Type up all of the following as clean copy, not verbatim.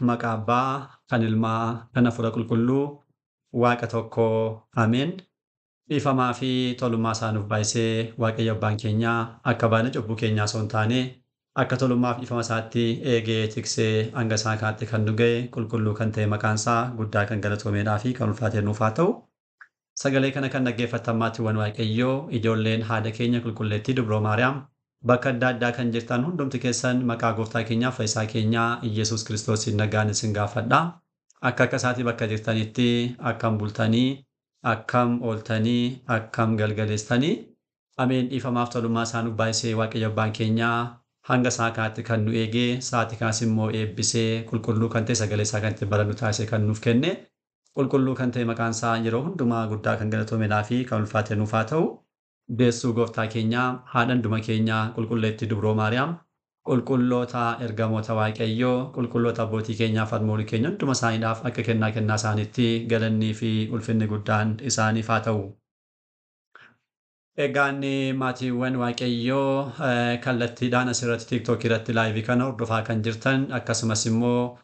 Maqaa Abbaa, kan Ilmaa, kan Hafuura Qulqulluu, Waaqa tokko, Ameen. Dhiifamaa fi tolummaa isaa nuuf baay'isee Waaqayyo Abbaan keenyaa akka baay'ina cubbuu keenyaa osoo hin taane akka tolummaa fi dhiifama isaatti eegee tiksee hanga isaa kanaatti kan nu ga'e qulqulluu kan ta'e maqaan isaa guddaa kan galatoomeedhaa fi kan ulfaatee nuuf haa ta'u. Sagalee kana kan dhaggeeffattan maatiiwwan Waaqayyoo, ijoolleen haadha keenya qulqulleettii Dubroo Maariyaam, bakka adda addaa kan jirtan hundumti keessan maqaa gooftaa keenyaaf fayyisaa keenyaa Iyyasuus Kiristoosiin nagaan isin gaafadha. Akka akka isaatii bakka jirtanitti akkam bultanii, akkam ooltanii, akkam galgaleessitanii. Ameen. Dhiifamaaf tolummaa isaa nuuf baay'isee Waaqayyo Abbaan keenyaa hanga isaa kanaatti kan nu eegee, sa'aatii kanas immoo eebbisee qulqulluu kan ta'e sagalee isaa kan ittiin barannu taasisee kan nuuf kenne, qulqulluu kan ta'e maqaan isaa yeroo hundumaa guddaa kan galatoomenaa fi kan ulfaate nuuf haa ta'u. Deessuu gooftaa keenyaa, haadha hunduma keenyaa qulqulleettii Dubroo Maariyaam, qulqulloota ergamoota Waaqayyoo, qulqulloota abbootii keenyaa fi haadholii keenya hunduma isaaniidhaaf akka kennaa kennaa isaaniitti galannii fi ulfinni guddaan isaaniif haa ta'u. Egaan maatiiwwan Waaqayyoo, kallattiidhaan asirratti TikTok irratti live kana hordofaa kan jirtan, akkasumas immoo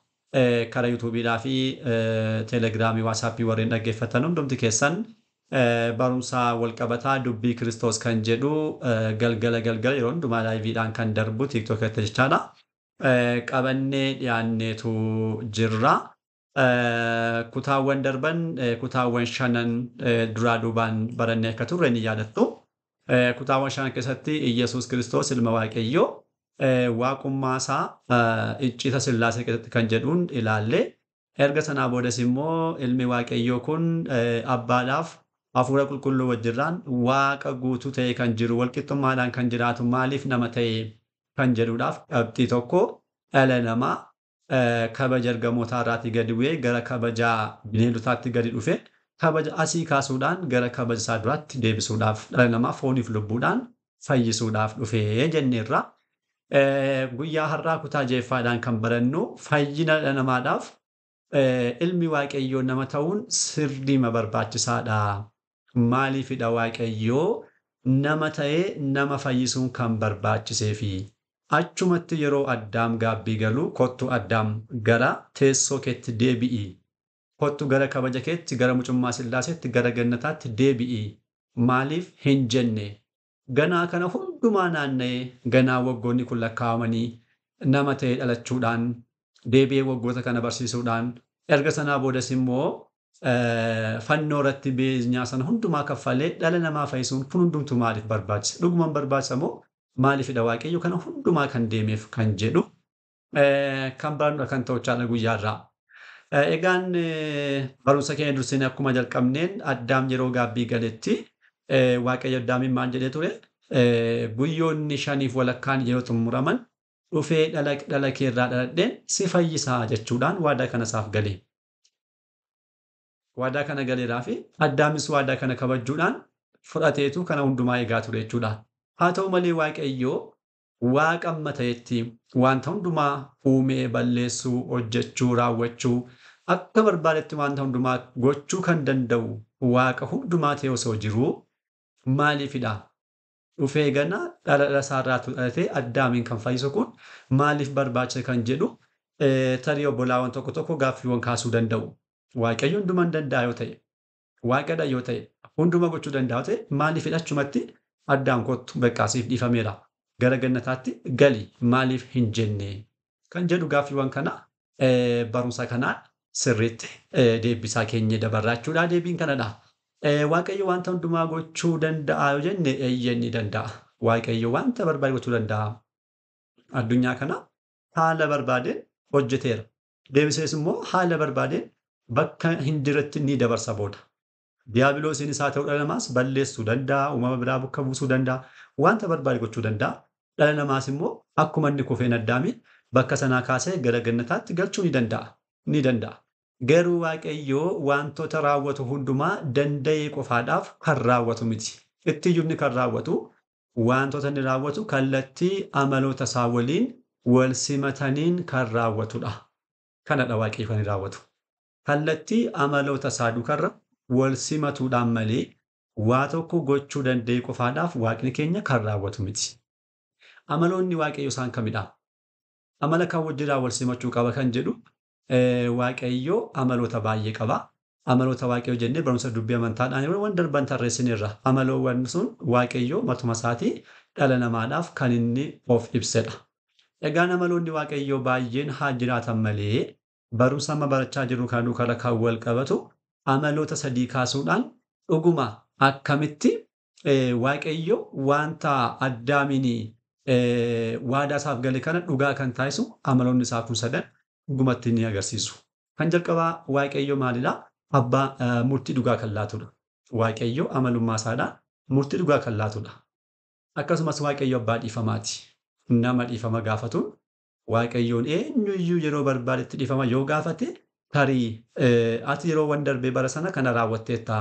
karaa YouTubeedhaa fi Telegramii, WhatsAppii warreen dhaggeeffatan hundumti keessan, barumsa walqabataa dubbii Kiristoos kan jedhu galgala galgala yeroo hundumaa liveiidhaan kan darbu TikTok irratti jechaadha. Qabannee dhiyaanneetu jirra. Kutaawwan darban, kutaawwan shanan duraa duubaan barannee akka turre ni yaadattu. Kutaawwan shanan keessatti Iyyasuus Kiristoos ilma Waaqayyoo waaqummaa isaa iccita Sillaasee keessatti kan jedhuun ilaalle. Erga sanaa boodas immoo ilmi Waaqayyoo kun abbaadhaaf hafuura qulqulluu wajjirraan waaqa guutuu ta'e kan jiru, walqixxummaadhaan kan jiraatu, maaliif nama ta'e kan jedhuudhaaf qabxii tokko, dhala namaa kabaja ergamootaa irraatii gadi bu'ee gara kabaja bineeldotaatti gadi dhufe, kabaja asii kaasuudhaan gara kabaja isaa duraatti deebisuudhaaf, dhala namaa fooniif lubbuudhaan fayyisuudhaaf dhufee jenneerra. Guyyaa har'aa kutaa jeeffaadhaan kan barannu, fayyina dhala namaadhaaf ilmi Waaqayyoo nama ta'uun sirriima barbaachisaadha. Maaliifidha Waaqayyoo nama ta'ee nama fayyisuun kan barbaachiseefi? Achumatti yeroo Addaam gaabbii galu, "Kottu Addaam, gara teessoo keetti deebi'i. Kottu gara kabaja keetti, gara mucummaa Sillaaseetti, gara gannataatti deebi'i." Maaliif hin jenne? Ganaa kana hundumaa naanna'ee, ganaa waggoonni kun lakkaa'amanii, nama ta'ee dhalachuudhaan, deebi'ee waggoota kana barsiisuudhaan, erga sanaa boodas immoo fannoo irratti beenyaa sana hundumaa kaffalee dhala namaa fayyisuun kun hundumtuu maaliif barbaachisa? Dhugumaan barbaachisa moo maaliifidha Waaqayyo kana hundumaa kan deemeef kan jedhu kan barannudha kan ta'uchaadha guyyaarraa. Egaan barumsa keenya dursinee akkuma jalqabneen, Addaam yeroo gaabbii galetti Waaqayyo Addaamiin maal jedhee ture? "Guyyoonni shaniif walakkaan yeroo xumuraman dhufee dhala dhala keerraa dhaladheen si fayyisaa" jechuudhaan waadaa kana isaaf gale. Waadaa kana galeeraa fi Addaamis waadaa kana kabajuudhaan fudhateetu kana hundumaa eegaa ture jechuudha. Haa ta'u malee, Waaqayyo Waaqa amma ta'etti wanta hundumaa uumee balleessuu, hojjechuu, raawwachuu, akka barbaadetti wanta hundumaa gochuu kan danda'u Waaqa hundumaa ta'e osoo jiruu, maaliifidha? Dhufee gana dhala dhala isaarraatu dhalatee Addaamiin kan fayyisu kun maaliif barbaachise kan jedhu tarii obbolaawwan tokko tokko gaaffiiwwan kaasuu danda'u. Waaqayyo hundumaa hin danda'a yoo ta'e, Waaqadha yoo ta'e, hunduma gochuu danda'a yoo ta'e, maaliifidha achumatti "Addaam, kottu, beqqaa siif dhiifameera, gara gannataatti gali" maaliif hin jenne kan jedhu, gaaffiiwwan kana barumsa kanaan sirriitti deebisaa keenya dabarraa jechuudha. Deebiin kanadha. Waaqayyo wanta hundumaa gochuu danda'a yoo jenne, eeyyee, ni danda'a. Waaqayyo wanta barbaade gochuu danda'a. Addunyaa kana haala barbaadeen hojjeteera. Deebisees immoo haala barbaadeen bakka hin jirretti ni dabarsa booda. Diiyaabiloosiin isaa ta'uu dhala namaas balleessuu danda'a, uumama biraa bakka buusuu danda'a, wanta barbaade gochuu danda'a. Dhala namaas immoo akkuma inni kufeen Addaamiin bakka sanaa kaasee gara gannataatti galchuu ni danda'a. Ni danda'a. Garuu Waaqayyoo wantoota raawwatu hundumaa danda'ee qofaadhaaf kan raawwatu miti. Ittiyyuu inni kan raawwatu, wantoota inni raawwatu kallattii amaloota isaa waliin wal simataniin kan raawwatudha. Kanadha Waaqayyo kan inni raawwatu. Kallattii amaloota isaa duukarra wal simatuudhaan malee waa tokko gochuu danda'e qofaadhaaf Waaqni keenya kan raawwatu miti. Amaloonni Waaqayyo isaan kamidha? Amala kan wajjirraa wal simachuu qaba kan jedhu Waaqayyo amaloota baay'ee qaba. Amaloota Waaqayyoo jennee barumsa dubbii amantaadhaan yeroowwan darban tarreessineerra. Amaloowwan sun Waaqayyo matuma isaatii dhala namaadhaaf kan inni of ibsedha. Egaan amaloonni Waaqayyoo baay'een haa jiraatan malee barumsa amma barachaa jirru kana duukaa kan wal qabatu amaloota sadii kaasuudhaan dhuguma akkamitti Waaqayyo wanta Addaamiin waadaa isaaf gale kana dhugaa kan taasisu amaloonni isaa kun sadan dhugumatti ni agarsiisu. Kan jalqabaa Waaqayyo maalidhaa? Abbaa murtii dhugaa kan laatudha. Waaqayyo amalummaa isaadhaan murtii dhugaa kan laatudha. Akkasumas Waaqayyo abbaa dhiifamaati. Nama dhiifama gaafatuun Waaqayyoon eenyuyyuu yeroo barbaadetti dhiifama yoo gaafate tarii ati yeroowwan darbee bara sana kana raawwatteetta.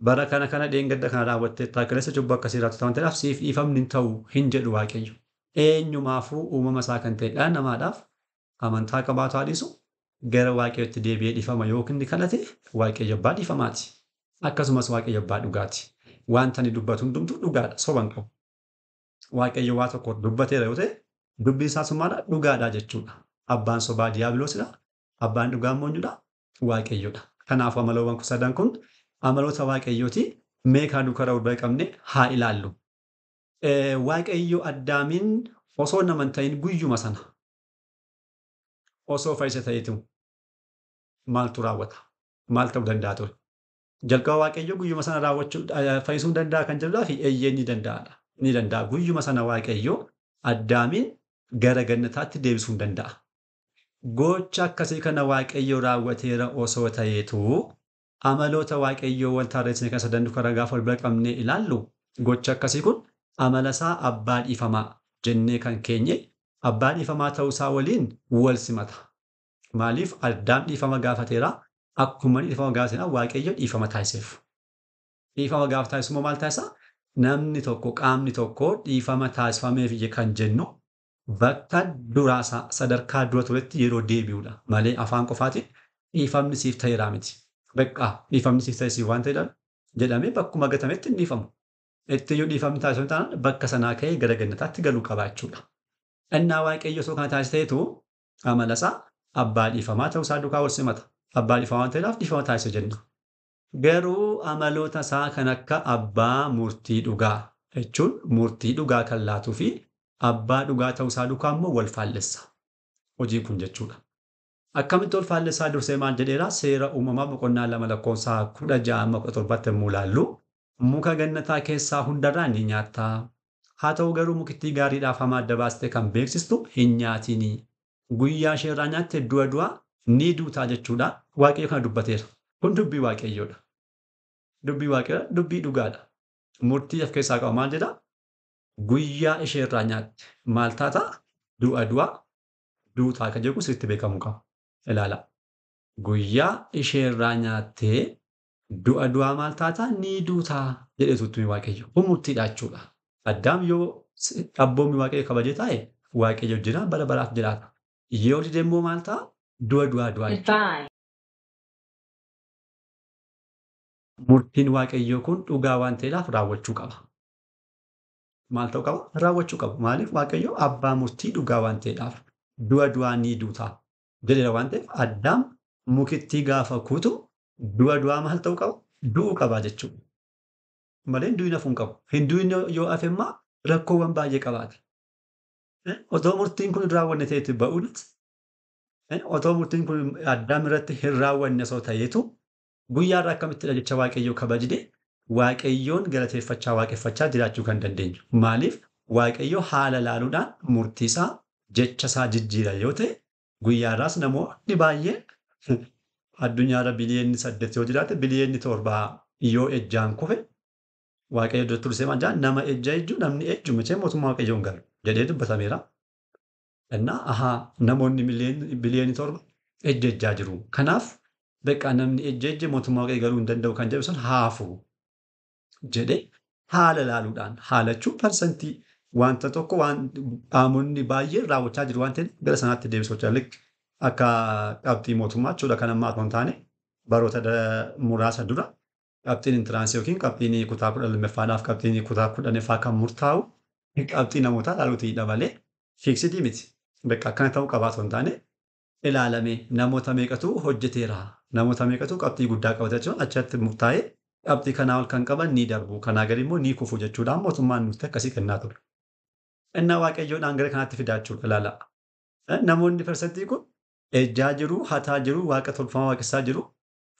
Bara kana kana dheengadda kana raawwatteetta. Kaleessa cubbuu akkasii raawwatte waan ta'eef siif dhiifamni hin ta'u hin jedhu Waaqayyo. Eenyumaafuu uumama isaa kan ta'e dhala namaadhaaf amantaa qabaatu haa dhiisu gara Waaqayyootti deebi'ee dhiifama yoo inni kadhate Waaqayyo abbaa dhiifamaati. Akkasumas Waaqayyo abbaa dhugaati. Wanta inni dubbatu hundumtuu dhugaadha. Soba hin qabu. Waaqayyo waa tokko dubbateera yoo ta'e dubbiin isaa sun maala? Dhugaadha jechuudha. Abbaan sobaa diiyaabiloosidha. Abbaan dhugaa immoo eenyudha? Waaqayyoodha. Kanaafuu amaloowwan kun sadan kun amaloota Waaqayyooti. Mee kana duukaa wal bira qabnee haa ilaallu. Waaqayyo Addaamiin osoo nama hin ta'in guyyuma sana osoo fayyisa ta'eetu maaltu raawwata? Maal ta'uu danda'a ture? Jalqaba Waaqayyo guyyuma sana raawwachuu fayyisuu ni danda'a kan jedhudhaa fi eeyyee ni danda'adha. Ni danda'a. Guyyuma sana Waaqayyo Addaamiin gara gannataatti deebisuu ni danda'a. Gocha akkasii kana Waaqayyo raawwateera osoo ta'eetu amaloota Waaqayyoo wal tarreessine kan sadan duukaa gaafa wal bira qabnee ilaallu gocha akkasii kun amala isaa abbaa dhiifamaa jennee kan keenye abbaa dhiifamaa ta'uusaa waliin wal simata. Maaliif Addaam dhiifama gaafateera akkuma inni dhiifama gaafateera Waaqayyo dhiifama taasiseef. Dhiifama gaafa taasisu immoo maal taasisa? Namni tokko qaamni tokko dhiifama taasifameef kan jennu bakka duraasaa sadarkaa dura turetti yeroo deebi'udha malee afaan qofaatiin dhiifamni siif ta'eeraa miti. Bakka dhiifamni siif ta'e siif waan ta'eedhaan jedhamee bakkuma gatametti hin dhiifamu. Ittiyyuu dhiifamni taasifamu taanaan bakka sanaa ka'ee gara gannataatti galuu qabaachuudha. Innaa Waaqayyo osoo kana taasiseetu amala isaa abbaa dhiifamaa ta'uusaa duukaa wal simata. Abbaa dhiifamaa waan ta'eedhaaf dhiifama taasise jenna. Garuu amaloota isaa kan akka abbaa murtii dhugaa jechuun murtii dhugaa kan laatuu fi abbaa dhugaa ta'uusaa duukaa immoo wal faallessa. Hojiin kun jechuudha. Akkamitti wal faallessaa dursee maal jedheera? Seera uumamaa boqonnaa 2 lakkoofsa 16-17 yommuu ilaallu muka gannataa keessaa hundarraa ni nyaattaa. Haa ta'u garuu mukittii gaariidhaaf hamaa adda baastee kan beeksistu hin nyaatinii. Guyyaa isheerraa nyaatte du'a du'a ni duutaa jechuudha. Waaqayyo kana dubbateera. Kun dubbii Waaqayyoodha. Dubbii Waaqayyoodha. Dubbii dhugaadha. Murtii of keessaa qaba maal jedhaa? Guyyaa isheerraa nyaatte maal taata? Du'a du'a duutaa kan jedhu sirriitti beekamuu qaba. Ilaala. Guyyaa isheerraa nyaattee du'a du'aa maal taata? Ni duutaa jedheetu itti Waaqayyo. Kun murtiidha jechuudha. Addaam yoo abboommi Waaqayyo kabajee taa'e Waaqayyo jira bara baraaf jiraata. Yoo dide immoo maal ta'a? Du'a du'aa du'aa jechuudha. Goodbye. Murtiin Waaqayyoo kun dhugaa waan ta'eedhaaf raawwachuu qaba. Maal ta'uu qaba? Raawwachuu qaba. Maaliif Waaqayyo abbaa murtii dhugaa waan ta'eedhaaf du'a du'aa ni duutaa jedheera waan ta'eef Addaam mukittii gaafa kutu du'a du'aa maal ta'uu qaba? Du'uu qaba jechuudha. Malee hin du'in hafuu hin qabu. Hin du'in yoo hafe immoo rakkoowwan baay'ee qabaata. Otoo murtiin kun hin raawwanne ta'eeti ba'uudhaas otoo murtiin kun Addaam irratti hin raawwanne osoo ta'eetu guyyaa irraa akkamittidha jecha Waaqayyoo kabajne Waaqayyoon galateeffachaa waaqeffachaa jiraachuu kan dandeenyu. Maaliif Waaqayyo haala laaluudhaan murtii isaa jecha isaa jijjiira yoo ta'e guyyaa irraas namoonni baay'een addunyaarra biliyoonni 8 yoo jiraate biliyoonni 7 yoo ejjaan kufe Waaqayyo dura tursee maal jedhaa nama ejja ejju namni ejju michee mootummaa Waaqayyoo hin galu jedhee dubbatameera. Innaa ahaa namoonni biliyoonni 7 ejja ejjaa jiru. Kanaaf beekaa namni ejja ejje mootummaa Waaqayyoo galuu hin danda'u kan jedhu sun haafu jedhee haala laaluudhaan haala jechuun parsantii wanta tokko waan qaamonni baay'een raawwachaa jiru waan ta'eef gara sanaatti deebisuu jechuudha. Akka qabxii mootummaa jechuudha kan ammaa otoo hin taane baroota muraasa dura qabxiin intiraansii yookiin qabxiin kutaa 12ffaadhaaf qabxiin kutaa 10ffaa kan murtaa'u qabxii namootaa laaluutiidha malee fiiksidii miti. Bakka akkana ta'uu qabaa otoo hin taane ilaalame namoota meeqatu hojjeteera, namoota meeqatu qabxii guddaa qabata jechuun achirratti murtaa'ee qabxii kanaa ol kan qaban ni darbu, kanaa gadi immoo ni kufu jechuudhaan mootummaan murtee akkasii kennaa ture. Innaa Waaqayyoodhaan gara kanaatti fidaa jechuudha ilaala. Namoonni parsantii kun ejjaa jiru, hataa jiru, waaqa tolfamaa waaqessaa jiru.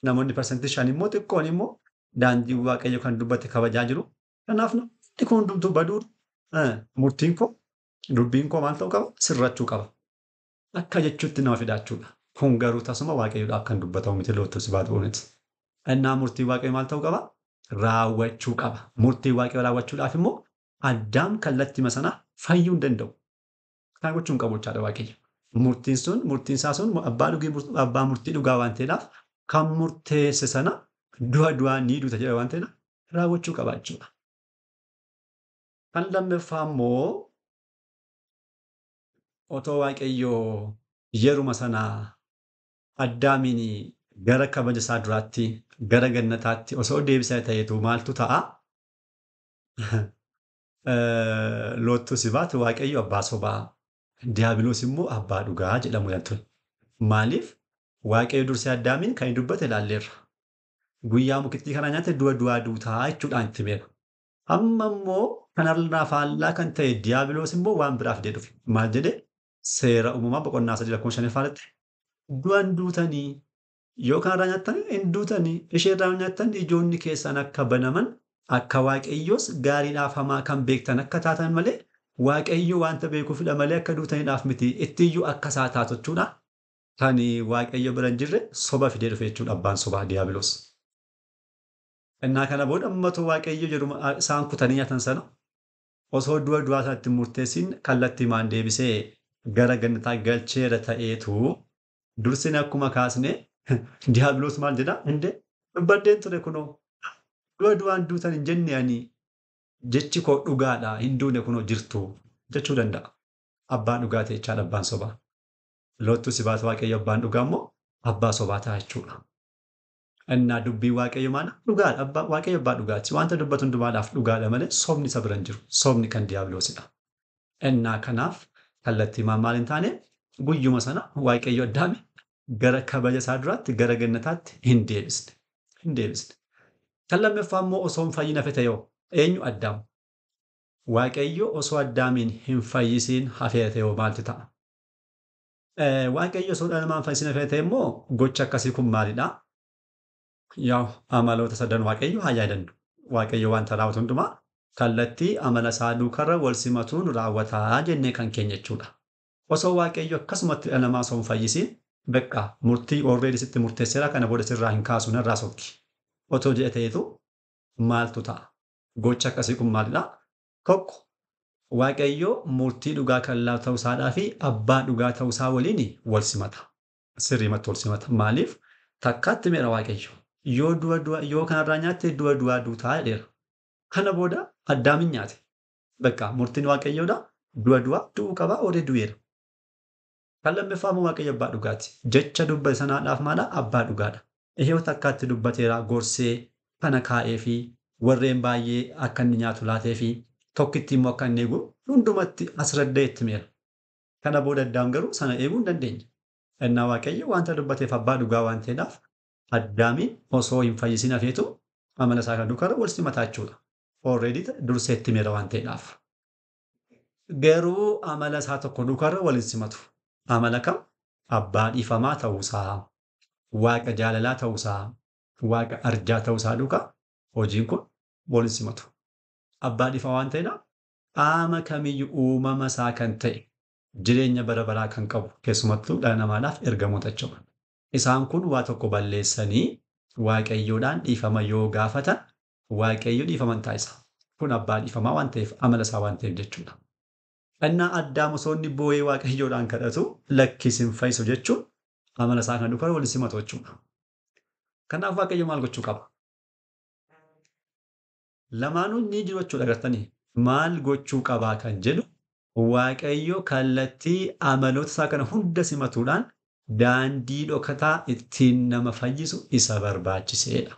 Namoonni 5% immoo xiqqoon immoo daandii Waaqayyo kan dubbate kabajaa jiru. Kanaaf namni kun hundumtuu baduu murtiin koo dubbiin koo maal ta'uu qaba? Sirrachuu qaba. Akka jechuutti nama fidaa jechuudha. Kun garuu tasuma Waaqayyoodhaaf kan dubbatamu miti loottu si baatu miti. Innaa murtii Waaqayyo maal ta'uu qaba? Raawwachuu qaba. Murtii Waaqayyo raawwachuudhaaf immoo Addaam kallattii sana fayyuu hin danda'u. Kana gochuu hin qabu jechaadha Waaqayyo. Murtiin sun murtiin isaa sun abbaa murtii dhugaa waan ta'eedhaaf kan murteesse sana du'a du'aa ni duuta jedha waan ta'eedhaaf raawwachuu qaba jechuudha. Kan lammaffaa immoo otoo Waaqayyo yeruma sana Addaamiin gara kabaja isaa duraatti gara gannataatti osoo deebisaa ta'eetu maaltu ta'a? Loottu si baatu Waaqayyo abbaa sobaa, Diyaabiloos immoo abbaa dhugaa jedhamu ture. Maaliif? Waaqayyo dursee Addaamiin kan inni dubbate ilaalleerra. Guyyaa mukittii kana nyaate du'a du'aa duutaa jechuudhaan itti himeera. Amma immoo kanarraa faallaa kan ta'e Diyaabiloos immoo waan biraa fidee dhufe. Maal jedhee? Seera uumamaa boqonnaa 3 lakkoofsa 5 irratti du'an duutanii yoo kanarraa nyaattan hin duutanii isheerraa nyaattan ijoonni keessan akka banaman akka Waaqayyoos gaariidhaaf hamaa kan beektan akka taatan malee Waaqayyo wanta beekuufidha malee akka duutaniidhaaf miti ittiyyuu akka isaa taatu jechuudha. Kan Waaqayyo bira hin jirre soba fidee dhufe jechuudha abbaan sobaa Diyaabiloos. Innaa kana booda ammatu Waaqayyo jedhuma isaan kutanii nyaatan sana osoo du'a du'aa isaatti murteessin kallattii maan deebisee gara gannataa galcheera ta'eetu dursine akkuma kaasne Diyaabiloos maal jedha? Inde dubbadheen ture kunoo du'a du'aan duutan hin jenne ani jechi koo dhugaadha hin duune kunoo jirtu jechuu danda'a. Abbaan dhugaa ta'e jechaadha abbaan sobaa. Loottu si baatu Waaqayyo abbaan dhugaa immoo abbaa sobaa ta'a jechuudha. Innaa dubbii Waaqayyo maal dhugaadha abbaa Waaqayyo abbaa dhugaati. Wanta dubbatu hundumaadhaaf dhugaadha malee sobni isa bira hin jiru. Sobni kan Diyaabiloosidha. Innaa kanaaf kallattii maal hin taane guyyuma sana Waaqayyo Addaami gara kabaja isaa duraatti gara gannataatti hin deebisne. Hin deebisne. Kan lammaffaa immoo osoo hin fayyin hafe ta'e eenyu Addaam? Waaqayyo osoo Addaamiin hin fayyisiin hafee ta'e maaltu ta'a? Waaqayyo osoo dhala namaa hin fayyisiin hafee ta'e immoo gocha akkasii kun maalidha? Yaa amaloota sadan Waaqayyo haa yaadannu. Waaqayyo wanta raawwatu hundumaa kallattii amala isaa duukarra wal simatuun raawwataa jennee kan keenya jechuudha. Osoo Waaqayyo akkasumatti dhala namaa osoo hin fayyisiin beqqa murtii already sitti murteesseera kana booda sirraa hin kaasu narraa sokki. Otoo jedhe ta'eetu maaltu ta'a? Gocha akkasii kun maalidha? Tokko Waaqayyo murtii dhugaa kan laatu ta'uu isaadhaa fi abbaa dhugaa ta'uu isaa waliin wal simata. Sirriimatti wal simata. Maaliif? Takkaatti meera Waaqayyo. Yoo du'a du'a yoo kanarraa nyaatte du'a du'aa duutaa jedheera. Kana booda Addaamin nyaate. Bakka murtiin Waaqayyoodha. Du'a du'aa du'uu qaba oodee du'eera. Kan lammaffaa immoo Waaqayyo abbaa dhugaati. Jecha dubbate sanaadhaaf maala abbaa dhugaadha. Ihee takkaatti dubbateera gorsee kana kaa'ee fi warreen baay'ee akka inni nyaatu laatee fi tokkitti immoo akka inni eegu hundumatti as raddee itti meera. Kana booda Addaam garuu sana eeguu hin dandeenye. Innaa Waaqayyo wanta dubbateef abbaa dhugaa waan ta'eedhaaf Addaamiin osoo hin fayyisiin hafeetu amala isaa kan duukaa wal simataa jechuudha. Already dursee itti meera waan ta'eedhaaf. Garuu amala isaa tokko duukaarra wal hin simatu. Amala kam? Abbaa dhiifamaa ta'uusaa, Waaqa jaalalaa ta'uusaa, Waaqa arjaa ta'uusaa duukaa hojiin kun wal hin simatu. Abbaa dhiifamaa waan ta'eedhaaf qaama kamiyyuu uumama isaa kan ta'e jireenya bara baraa kan qabu keessumattuu dhala namaadhaaf ergamoota jechuudha. Isaan kun waa tokko balleessanii Waaqayyoodhaan dhiifama yoo gaafatan Waaqayyo dhiifama hin taasisa. Kun abbaa dhiifamaa waan ta'eef amala isaa waan ta'eef jechuudha. Innaa Addaam osoo inni boo'ee Waaqayyoodhaan kadhatu lakkis hin fayyisu jechuun amala isaa kan duukaa wal simatu jechuudha. Kanaaf Waaqayyo maal gochuu qaba? Lamaanuu ni jiru jechuudha agartanii. Maal gochuu qabaa kan jedhu Waaqayyo kallattii amaloota isaa kana hunda simatuudhaan daandii dhokataa ittiin nama fayyisu isa barbaachiseedha.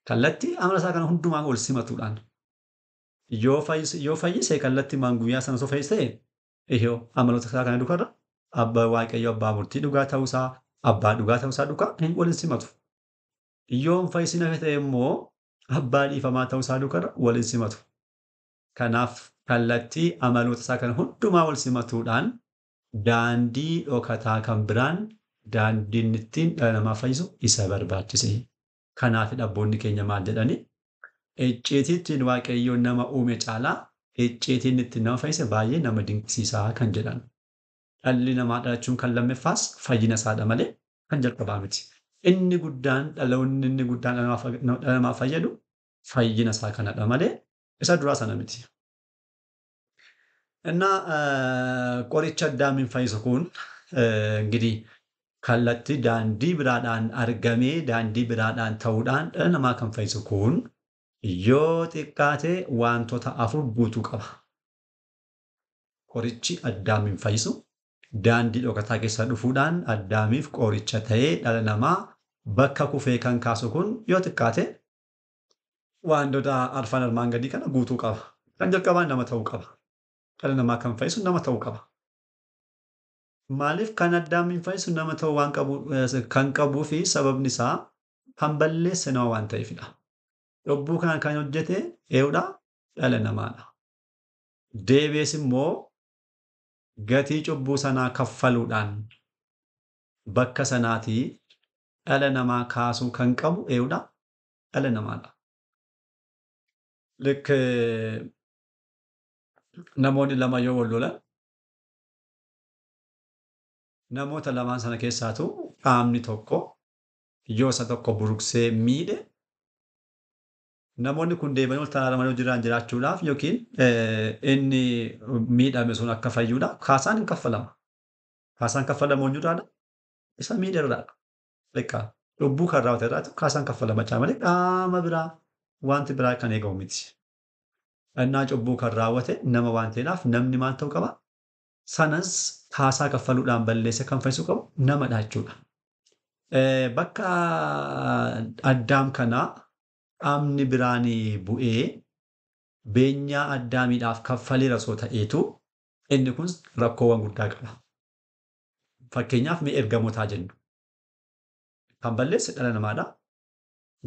Kallattii amala isaa kana hundumaa ol simatuudhaan yoo fayyise kallattii maan guyyaa sana osoo fayyise ihoo amaloota isaa kana duukarra Abbaa Waaqayyo abbaa murtii dhugaa ta'uusaa, abbaa dhugaa ta'uusaa duukaa wal hin simatu. Yoo hin fayyisin hafe ta'e immoo abbaa dhiifamaa ta'uusaa duukaa wal hin simatu. Kanaaf kallattii amaloota isaa kana hundumaa wal simatuudhaan daandii dhokataa kan biraan daandiin ittiin dhala namaa fayyisu isa barbaachise. Kanaaf abboonni keenya maal jedhani? Icciitii ittiin Waaqayyo nama uume caalaa icciitiin ittiin nama fayyise baay'ee nama dinqisiisaa kan jedhan. Dhalli namaa dhalachuun kan lammaffaas fayyina isaadha malee kan jalqabaa miti. Inni guddaan dhaloonni inni guddaan dhala namaa fayyadu fayyina isaa kanadha malee isa duraa sana miti. Innaa qoricha Addaamiin fayyisu kun እንግዲህ kallattii daandii biraadhaan argamee daandii biraadhaan ta'uudhaan dhala namaa kan fayyisu kun yoo xiqqaate wantoota afur guutuu qaba. Qorichi Addaamiin fayyisu daandii dhokataa keessa dhufuudhaan Addaamiif qoricha ta'ee dhala namaa bakka kufee kan kaasu kun yoo xiqqaate wantoota arfan armaan gadii kana guutuu qaba. Kan jalqabaa nama ta'uu qaba. Dhala namaa kan fayyisu nama ta'uu qaba. Maaliif kan Addaamiin fayyisu nama ta'uu waan qabu kan qabuu fi sababni isaa kan balleesse nama waan ta'eefidha. Cubbuu kana kan hojjete eenyudha? Dhala namaadha. Deebi'ees immoo gatii cubbuu sanaa kaffaluudhaan bakka sanaatii dhala namaa kaasuu kan qabu eenyudha? Dhala namaadha. Lik namoonni lama yoo wal lolan namoota lamaan sana keessaatu qaamni tokko yoo isa tokko buruqsee miidhe namoonni kun deebi'anii wal taraaramanii hojiirraan jiraachuudhaaf yookiin inni miidhame sun akka fayyuudhaaf kaasaan hin kaffalama. Kaasaan kaffalamu eenyurraadha? Isa miidhe irraadha. Beekaa cubbuu kan raawwate irraatu kaasaan kaffalama jechaa malee qaama biraa wanti biraa kan eegamu miti. Innaa cubbuu kan raawwate nama waan ta'eedhaaf namni maal ta'uu qaba? Sanas kaasaa kaffaluudhaan balleesse kan fayyisuu qabu namadha jechuudha. Bakka Addaam kanaa qaamni biraan bu'ee beenyaa Addaamiidhaaf kaffaleera osoo ta'eetu inni kun rakkoowwan guddaa qaba. Fakkeenyaaf mee ergamootaa jennu. Kan balleesse dhala namaadha.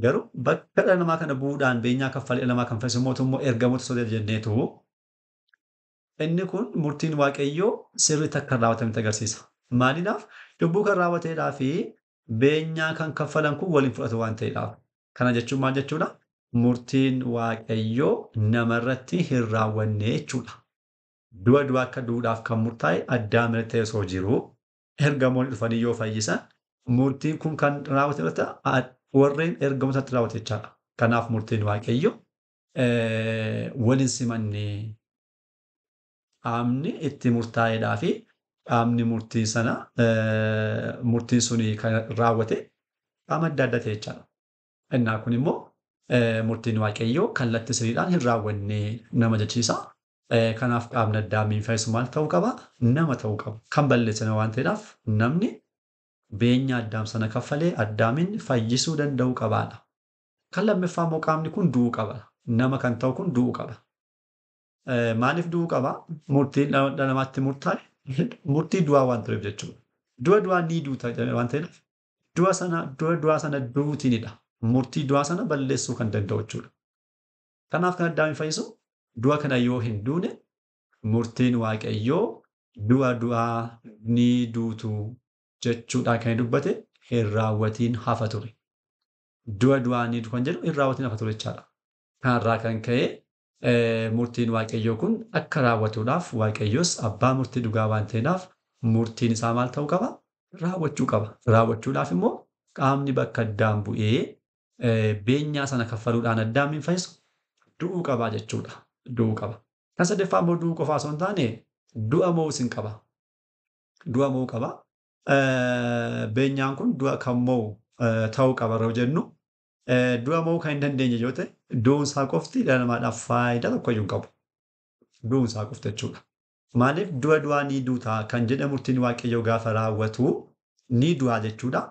Garuu bakka dhala namaa kana bu'uudhaan beenyaa kaffalee dhala namaa kan fayyisu mootummaa ergamoota osoo ta'e jenneetu inni kun murtiin Waaqayyoo sirriitti akka raawwatametti agarsiisa. Maaliidhaaf? Cubbuu kan raawwateedhaa fi beenyaa kan kaffalan kun waliin fudhatu waan ta'eedhaaf. Kana jechuun maal jechuudha? Murtiin Waaqayyoo namarratti hin raawwanne jechuudha. Du'a du'a akka du'uudhaaf kan murtaa'e Addaam irratti ta'e osoo jiru ergamoonni dhufanii yoo fayyisan murtiin kun kan raawwate irratti warreen ergamootatti raawwate jechaadha. Kanaaf murtiin Waaqayyoo waliin simanne qaamni itti murtaa'eedhaa fi qaamni murtii sana murtiin suni kan raawwate qaama adda addaa ta'e jechaadha. Innaa kun immoo murtiin Waaqayyoo kallattii sirriidhaan hin raawwanne nama jechiisa. Kanaaf qaamni Addaamiin fayyisu maal ta'uu qaba? Nama ta'uu qaba. Kan balleesse nama waan ta'eedhaaf namni beenyaa Addaam sana kaffalee Addaamiin fayyisuu danda'uu qabaadha. Kan lammaffaa immoo qaamni kun du'uu qaba. Nama kan ta'u kun du'uu qaba. Maaliif du'uu qaba? Murtiin dhala namaatti murtaa'e murtii du'aa waan tureef jechuudha. Du'a du'aa ni duuta jedhame waan ta'eef du'a sana du'a du'aa sana duutiinidha. Murtii du'aa sana balleessuu kan danda'u jechuudha. Kanaaf kan Addaamiin fayyisu du'a kana yoo hin duune murtiin Waaqayyoo du'a du'aa ni duutu jechuudhaan kan dubbate hin raawwatiin hafa ture. Du'a du'aa ni duutu kan jedhu hin raawwatiin hafa ture jechaadha. Kanarraa kan ka'e murtiin Waaqayyoo kun akka raawwatuudhaaf Waaqayyos abbaa murtii dhugaa waan ta'eedhaaf murtiin isaa maal ta'uu qaba? Raawwachuu qaba. Raawwachuudhaaf immoo qaamni bakka Addaam bu'ee beenyaa sana kaffaluudhaan Addaamiin fayyisu du'uu qaba jechuudha. Du'uu qaba. Kan sadaffaa immoo du'uu qofaa osoo hin taane du'a mo'uus hin qaba. Du'a mo'uu qaba. Beenyaan kun du'a kan mo'u ta'uu qaba yeroo jennu du'a mo'uu kan hin dandeenye yoo ta'e du'uun isaa qofti dhala namaadhaaf faayidaa tokko iyyuu hin qabu. Du'uun isaa qofti jechuudha. Maaliif du'a du'aa ni duuta kan jedhe murtiin Waaqayyoo gaafa raawwatu ni du'a jechuudha.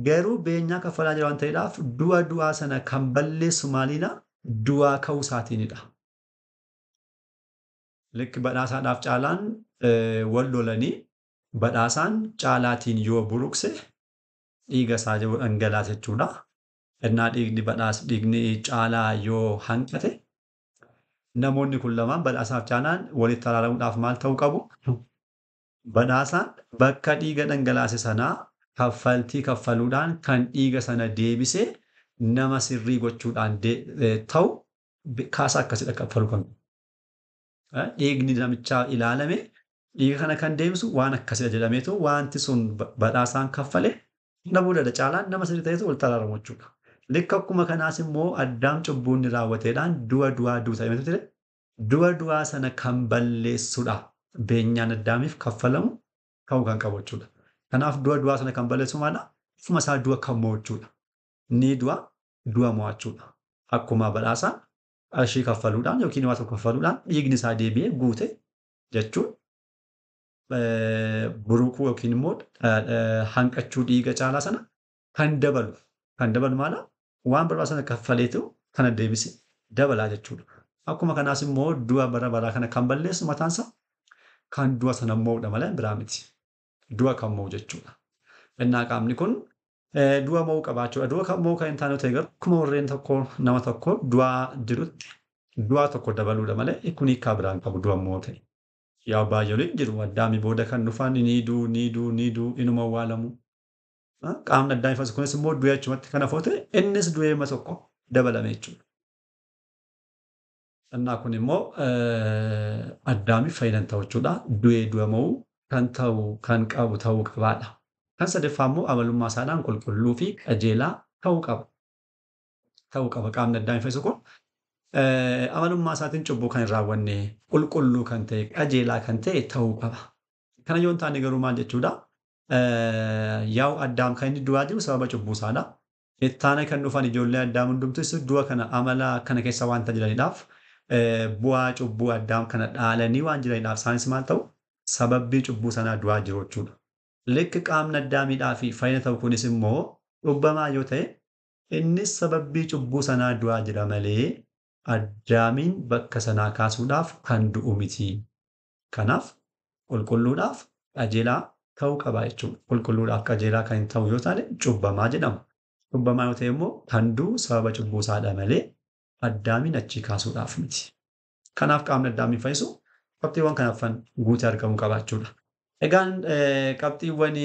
Garuu beenyaa kaffalaa jira waan ta'eedhaaf du'a du'aa sana kan balleessu maaliidha? Du'aa ka'uu isaatiinidha. Likki badhaasaadhaaf caalaan wal lolanii Badhaasaan Caalaatiin yoo buruqse dhiiga isaa yoo dhangalaase jechuudha. Innaa dhiigni badhaas dhiigni Caalaa yoo hanqate namoonni kun lamaan Badhaasaaf Caalaan walitti araaramuudhaaf maal ta'uu qabu? Badhaasaan bakka dhiiga dhangalaase sanaa kaffaltii kaffaluudhaan kan dhiiga sana deebisee nama sirrii gochuudhaan ta'u kaasaa akkasidha kaffaluu kan. Dhiigni namichaa ilaalame dhiiga kana kan deebisu waan akkasidha jedhameetu wanti sun Badhaasaan kaffale na booda Caalaan nama sirrii ta'etu walitti araaramu jechuudha. Likka akkuma kanaas immoo Addaam cubbuun raawwateedhaan du'a du'aa duuta ture. Du'a du'aa sana kan balleessudha. Beenyaan Addaamiif kaffalamu ta'uu kan qabu jechuudha. Kanaaf du'a du'aa sana kan balleessu maala? Ofuma isaa du'a kan mo'achuudha. Ni du'a du'a mo'achuudha. Akkuma Badhaasaan qarshii kaffaluudhaan yookiin waa tokko kaffaluudhaan dhiigni isaa deebi'ee guute jechuun buruquu yookiin immoo hanqachuu dhiiga Caalaa sana kan dabalu. Kan dabalu maala? Waan barbaachisu sana kaffaleetu kana deebise dabalaa jechuudha. Akkuma kanaas immoo du'a bara baraa kana kan balleessu mataansaa kan du'a sana mo'udha malee biraa miti. Du'a kan mo'u jechuudha. Innaa qaamni kun du'a mo'uu qabaachuudha. Du'a kan mo'uu kan hin taane ta'e garuu akkuma warreen tokko nama tokko du'aa jirutti du'a tokko dabaluudha malee kun hiikaa biraan qabu du'a mo'uu ta'e. Yaa baay'ee jiru Addaamii booda kan dhufan ni du'u ni du'u ni du'u inuma awwaalamu. Qaamni Addaamii fasu kunis immoo du'ee achumatti kan hafoo ta'e innis du'eema tokko dabalame jechuudha. Innaa kun immoo Addaamiif faayidaa ta'u jechuudha. Du'ee du'a mo'uu kan ta'u kan qabu ta'uu qabaadha. Kan sadaffaa immoo amalummaa isaadhaan qulqulluu fi qajeelaa ta'uu qaba. Ta'uu qaba qaamni Addaamii fayyisu kun amalummaa isaatiin cubbuu kan hin raawwanne qulqulluu kan ta'e qajeelaa kan ta'e ta'uu qaba. Kana yoo hin taane garuu maal jechuudha? Yaa'u Addaam kan inni du'aa jiru sababa cubbuu isaadha. Ittaana kan dhufan ijoollee Addaam hundumtis du'a kana amala kana keessa waanta jiraniidhaaf bu'aa cubbuu Addaam kana dhaalanii waan jiraniidhaaf isaanis maal ta'u? Sababbii cubbuu sanaa du'aa jiru jechuudha. Likki qaamni Addaamiidhaa fi fayyina ta'u kunis immoo cubbamaa yoo ta'e innis sababbii cubbuu sanaa du'aa jira malee Addaamiin bakka sanaa kaasuudhaaf kan du'u miti. Kanaaf qulqulluudhaaf qajeelaa ta'uu qaba jechuudha. Qulqulluudhaaf qajeelaa kan ta'u yoo taane cubbamaa jedhama. Cubbamaa yoo ta'e immoo kan du'u sababa cubbuu isaadha malee Addaamiin achii kaasuudhaaf miti. Kanaaf qaamni Addaamiin fayyisu qabxiiwwan kanaafan guutee argamuu qaba jechuudha. Egaan qabxiiwwan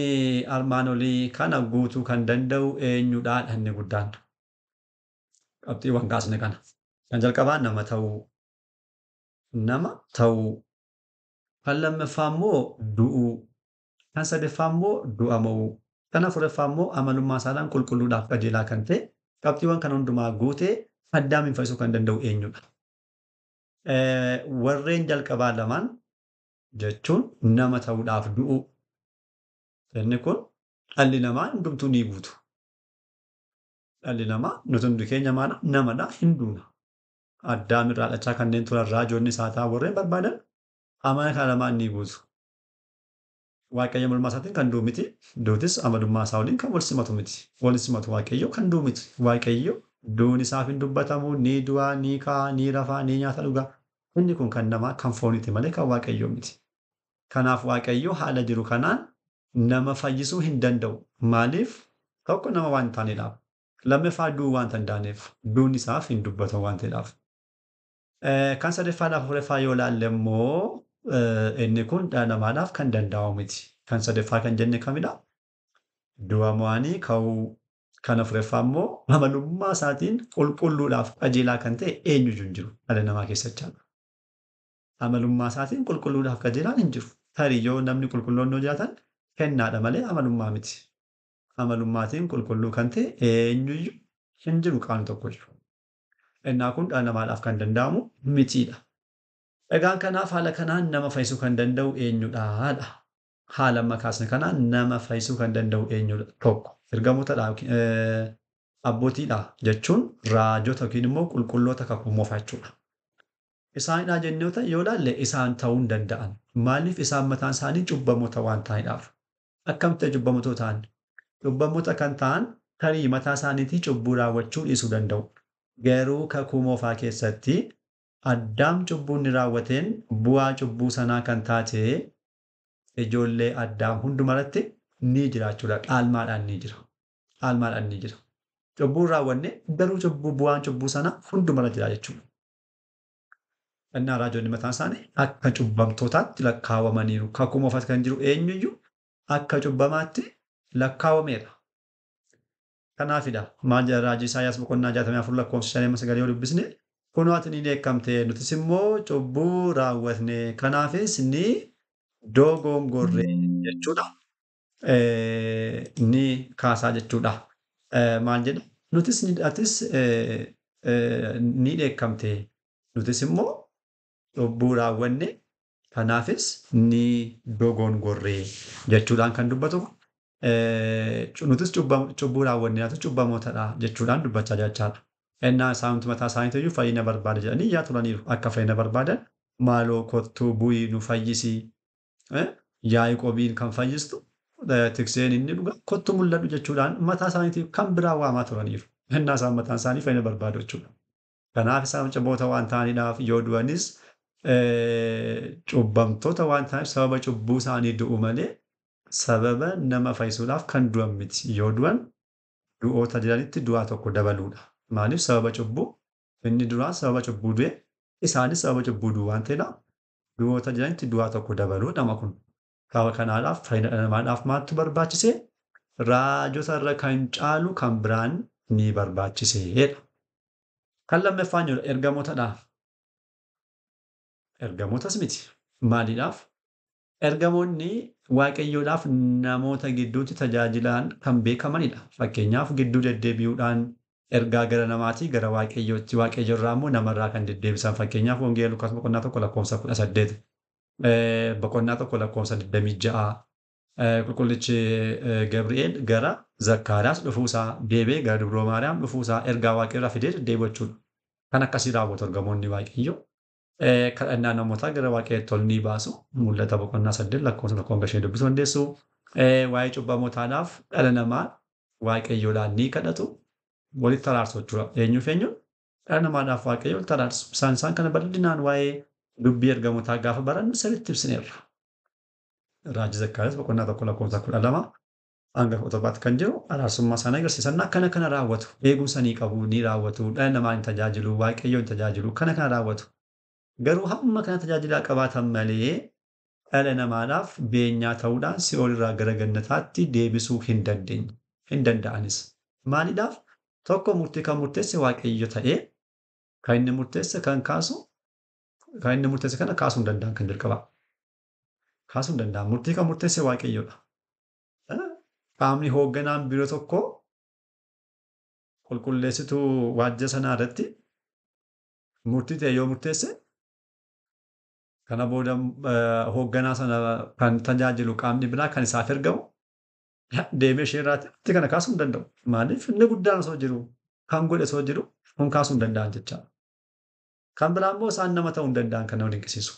armaan olii kana guutuu kan danda'u eenyudha inni guddaan? Qabxiiwwan kaasne kana. Kan jalqabaa nama ta'uu. Nama ta'uu. Kan lammaffaa immoo du'uu. Kan sadaffaa immoo du'a mo'uu. Kan afuraffaa immoo amalummaa isaadhaan qulqulluudhaaf qajeelaa kan ta'e qabxiiwwan kana hundumaa guutee Addaamiin fayyisuu kan danda'u eenyudha? Warreen jalqabaa lamaan jechuun nama ta'uudhaaf du'uu. Inni kun dhalli namaa hundumtuu ni guutu. Dhalli namaa nuti hundi keenya maala namadha hin duuna. Addaam irraa dhalachaa kanneen turan raajoonni isaa ta'an warreen barbaadan amala kana lamaan ni guutu. Waaqayyo amalummaa isaatiin kan du'u miti. Duutis amalummaa isaa waliin kan wal simatu miti. Wal simatu Waaqayyo kan du'u miti. Waaqayyo duun isaaf hin dubbatamu, ni du'a, ni ka'a, ni rafaa, ni nyaata dhugaa. Inni kun kan namaa kan fooniiti malee kan Waaqayyoo miti. Kanaaf Waaqayyo haala jiru kanaan nama fayyisuu hin danda'u. Maaliif? Tokko nama waan hin taaneedhaaf. Lammaffaa du'uu waan hin dandeenyeef. Duun isaaf hin dubbatamu waan ta'eedhaaf. Kan sadaffaadhaaf afuraffaa yoo ilaalle immoo inni kun dhala namaadhaaf kan danda'amu miti. Kan sadaffaa kan jenne kamidha? Du'a mo'anii ka'uu. Kan afuraffaa immoo amalummaa isaatiin qulqulluudhaaf qajeelaa kan ta'e eenyuyyuu hin jiru dhala namaa keessatti. Amalummaa isaatiin qulqulluudhaaf qajeelaan hin jiru. Tarii yoo namni qulqulloon yoo jiraatan kennaadha malee amalummaa miti. Amalummaatiin qulqulluu kan ta'e eenyuyyuu hin jiru qaamni tokkoyyuu. Innaa kun dhala namaadhaaf kan danda'amu mitiidha. Egaan kanaaf haala kanaan nama fayyisuu kan danda'u eenyudhaadha. Haala amma kaasne kanaan nama fayyisuu kan danda'u eenyudha? Tokko ergamootadha abbootiidha jechuun raajota yookiin immoo qulqulloota kakuu moofaa jechuudha. Isaanidha jennee yoo ilaalle isaan ta'uu hin danda'an. Maaliif isaan mataan isaanii cubbamoota waan ta'aniidhaaf? Akkamitti cubbamoota ta'an? Cubbamoota kan ta'an tarii mataa isaaniitii cubbuu raawwachuu dhiisuu danda'u. Garuu kakuu moofaa keessatti Addaam cubbuu inni raawwateen bu'aa cubbuu sanaa kan taate ijoollee Addaam hundumarratti ni jira jechuudha. Dhaalmaadhaan ni jira. Dhaalmaadhaan ni jira. Cubbuun raawwanne garuu cubbuu bu'aan cubbuu sana hundumarra jira jechuudha. Innaa raajonni mataan isaanii akka cubbamtootaatti lakkaawamaniiru. Kakuu moofaatti kan jiru eenyuyyuu akka cubbamaatti lakkaawameera. Kanaafidha maal jedha raajii Isaayyaas boqonnaa 64 lakkoofsa 5-9 yoo dubbisne, kunoo ati ni dheekkamte, nutis immoo cubbuu raawwatne, kanaafis ni dogongorre jechuudha. Ni kaasaa jechuudha. Maal jedha? Nutis atis ni dheekkamte, nutis immoo cubbuu raawwanne, kanaafis ni dogongorre jechuudhaan kan dubbatu. Nutis cubbuu raawwanne, nutis cubbamootadha jechuudhaan dubbachaa jechaadha. Ennaa isaanumti mataa isaaniitu iyyuu fayyina barbaada jedhanii iyyaa turaniiru. Akka fayyina barbaadan maaloo kottuu bu'ii nu fayyisi. Yaaqoobiin kan fayyistu tikseen inni dhugaa kottu mul'adhu jechuudhaan mataa isaaniitiif kan biraa waamaa turaniiru. Ennaa isaan mataan isaanii fayyina barbaadu jechuudha. Kanaaf isaan cubboota waan ta'aniidhaaf yoo du'anis cubbamtoota waan ta'aniif sababa cubbuu isaanii du'u malee sababa nama fayyisuudhaaf kan du'an miti. Yoo du'an du'oota jiranitti du'aa tokko dabaluudha. Maaliif sababa cubbuu inni duraa sababa cubbuu du'e isaanis sababa cubbuu du'u waan ta'eedha. Du'oota jiranitti du'aa tokko dabaluu nama kun. Sababa kanaadhaaf fayyina dhala namaadhaaf maaltu barbaachise? Raajota irra kan caalu kan biraan ni barbaachiseedha. Kan lammaffaan jiru ergamootadha. Ergamootas miti. Maaliidhaaf? Ergamoonni Waaqayyoodhaaf namoota gidduutti tajaajilaan kan beekamanidha. Fakkeenyaaf gidduu deddeebi'uudhaan ergaa gara namaatii gara Waaqayyootti, Waaqayyo irraa immoo namarraa kan deddeebisan. Fakkeenyaaf Wangeela Lukaas boqonnaa 1 lakkoofsa 18, boqonnaa 1 lakkoofsa 26, qulqullichi Gabri'eel gara Zakkaariyaas dhufuusaa, deebi'ee gara Dubroo Maariyaam dhufuusaa ergaa Waaqayyo irraa fidee deddeebi'u jechuudha. Kan akkasii raawwatu ergamoonni Waaqayyoo. Kadhannaa namootaa gara Waaqayyootti ol ni baasu. Mul'ata boqonnaa 8 lakkoofsa 1 hanga 5 dubbisuu dandeessu. Waa'ee cubbamootaadhaaf dhala namaa Waaqayyoodhaan ni kadhatu. Walitti araarsu jechuudha. Eenyuuf eenyuun? Dhala namaadhaaf Waaqayyo walitti araarsu. Isaan kana bal'inaan waa'ee dubbii ergamootaa gaafa barannu sirriitti ibsineerra. Raajii Zakkaariyaas boqonnaa 1 lakkoofsa 12 hanga 17 kan jiru araarsummaa isaanii agarsiisan. Akkana kana raawwatu. Eegumsa ni qabu, ni raawwatu. Dhala namaa hin tajaajilu, Waaqayyo hin tajaajilu. Kana kana raawwatu. Garuu hamma kana tajaajilaa qabaatan malee dhala namaadhaaf beenyaa ta'uudhaan si'ool irraa gara gannataatti deebisuu hin dandeenye. Hin danda'anis. Maaliidhaaf? Tokko murtii kan murteesse Waaqayyo ta'ee kan inni murteesse kan kaasu kan inni murteesse kana kaasuu hin danda'an kan jalqabaa. Kaasuu hin danda'an. Murtii kan murteesse Waaqayyoodha. Qaamni hoogganaan biiroo tokko qulqulleessituu waajjira sanaa irratti murtii ta'e yoo murteesse kana booda hoogganaa sana kan tajaajilu qaamni biraa kan isaaf ergamu deemee ishee irraatti kana kaasuu hin danda'u. Maaliif inni guddaan osoo jiru kan godhe osoo jiru kun kaasuu hin danda'an jechaadha. Kan biraa immoo isaan nama ta'uu hin danda'an kan nama dinqisiisu.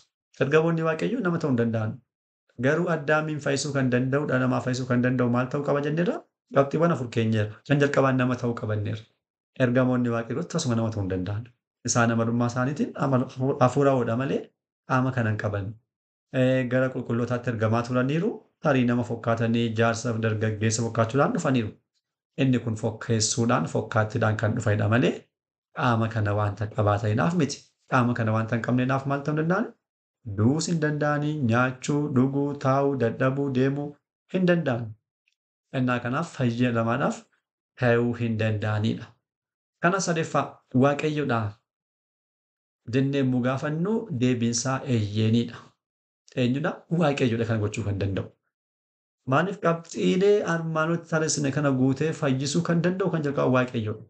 Ergamoonni Waaqayyoo nama ta'uu hin danda'an. Garuu Addaamiin fayyisuu kan danda'u, dhala namaa fayyisuu kan danda'u maal ta'uu qaba jenneerra? Qabxiiwwan 4 keenyeerra. Kan jalqabaan nama ta'uu qabanneerra. Ergamoonni Waaqayyoo tasuma nama ta'uu hin danda'an. Isaan amalummaa isaaniitiin hafuuraa'oodha malee qaama kana hin qaban. Gara qulqullootaatti ergamaa turaniiru. Tarii nama fokkaatanii jaarsa dargaggeessa fokkaachuudhaan dhufaniiru. Inni kun fokkeessuudhaan fokkaattiidhaan kan dhufanidha malee qaama kana wanta qabaataniidhaaf miti. Qaama kana wanta hin qabneedhaaf maal ta'uu danda'an? Du'uus hin danda'anii, nyaachuu, dhuguu, taa'uu, dadhabuu, deemuu hin danda'an. Innaa kanaaf fayyina namaadhaaf ta'uu hin danda'anidha. Kana sadaffaa Waaqayyoodha jennee yommuu gaafannu deebiinsaa eeyyeenidha. Eenyudha? Waaqayyoodha kan gochuu kan danda'u. Maaliif qabxiilee armaan olitti tarreessine kana guutee fayyisuu kan danda'u kan jalqabu Waaqayyoodha.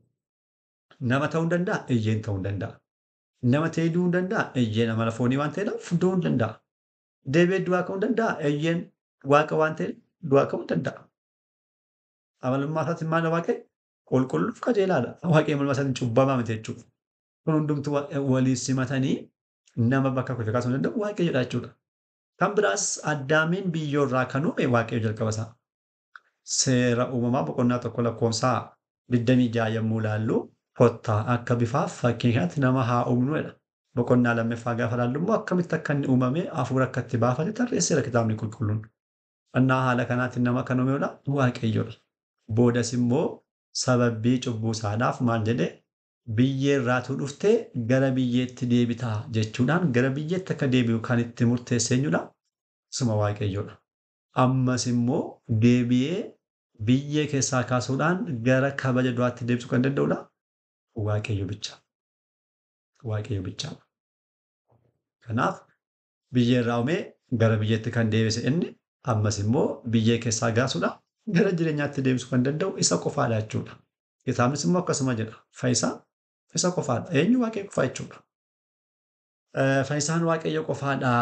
Nama ta'uu hin danda'a? Eeyyeen ta'uu hin danda'a. Nama ta'ee du'uu hin danda'a? Eeyyeen amala foonii waan ta'eedhaaf du'uu hin danda'a. Deebi'ee du'aa ka'uu hin danda'a? Eeyyeen Waaqa waan ta'eef du'aa ka'uu hin danda'a. Amalummaa isaatiin maal Waaqayyo? Qulqulluuf qajeelaadha. Waaqayyo amalummaa isaatiin cubbamaa miti jechuudha. Kun hundumtuu walii simatanii nama bakka kufe kaasuu hin danda'u Waaqayyoodha jechuudha. Kan biraas Addaamiin biyyoo irraa kan uume Waaqayyo jalqaba isaa. Seera uumamaa boqonnaa 1 lakkoofsa 26 yommuu ilaallu kottaa akka bifaaf fakkii keenyatti nama haa uumnu jedha. Boqonnaa lammaffaa gaafa ilaallu immoo akkamitti akka inni uumame hafuura akka itti baafate tarreesseera kitaabni qulqulluun. Innaa haala kanaatiin nama kan uumedha Waaqayyoodha. Boodas immoo sababii cubbuu isaadhaaf maal jedhee biyyee irraatuu dhuftee gara biyyeetti deebitaa jechuudhaan gara biyyeetti akka deebi'u kan itti murteesse eenyudha? Suma Waaqayyoodha. Ammas immoo deebi'ee biyyee keessaa kaasuudhaan gara kabaja duraatti deebisuu kan danda'udha Waaqayyo bicha. Waaqayyo bicha. Kanaaf biyyee irraa uumee gara biyyeetti kan deebise inni ammas immoo biyyee keessaa kaasuudhaan gara jireenyaatti deebisuu kan danda'u isa qofaadha jechuudha. Kitaabnis immoo akkasuma jedha. Fayyisaa isa qofaadha. Eenyu Waaqayyo qofa jechuudha. Fayyisaan Waaqayyo qofaadha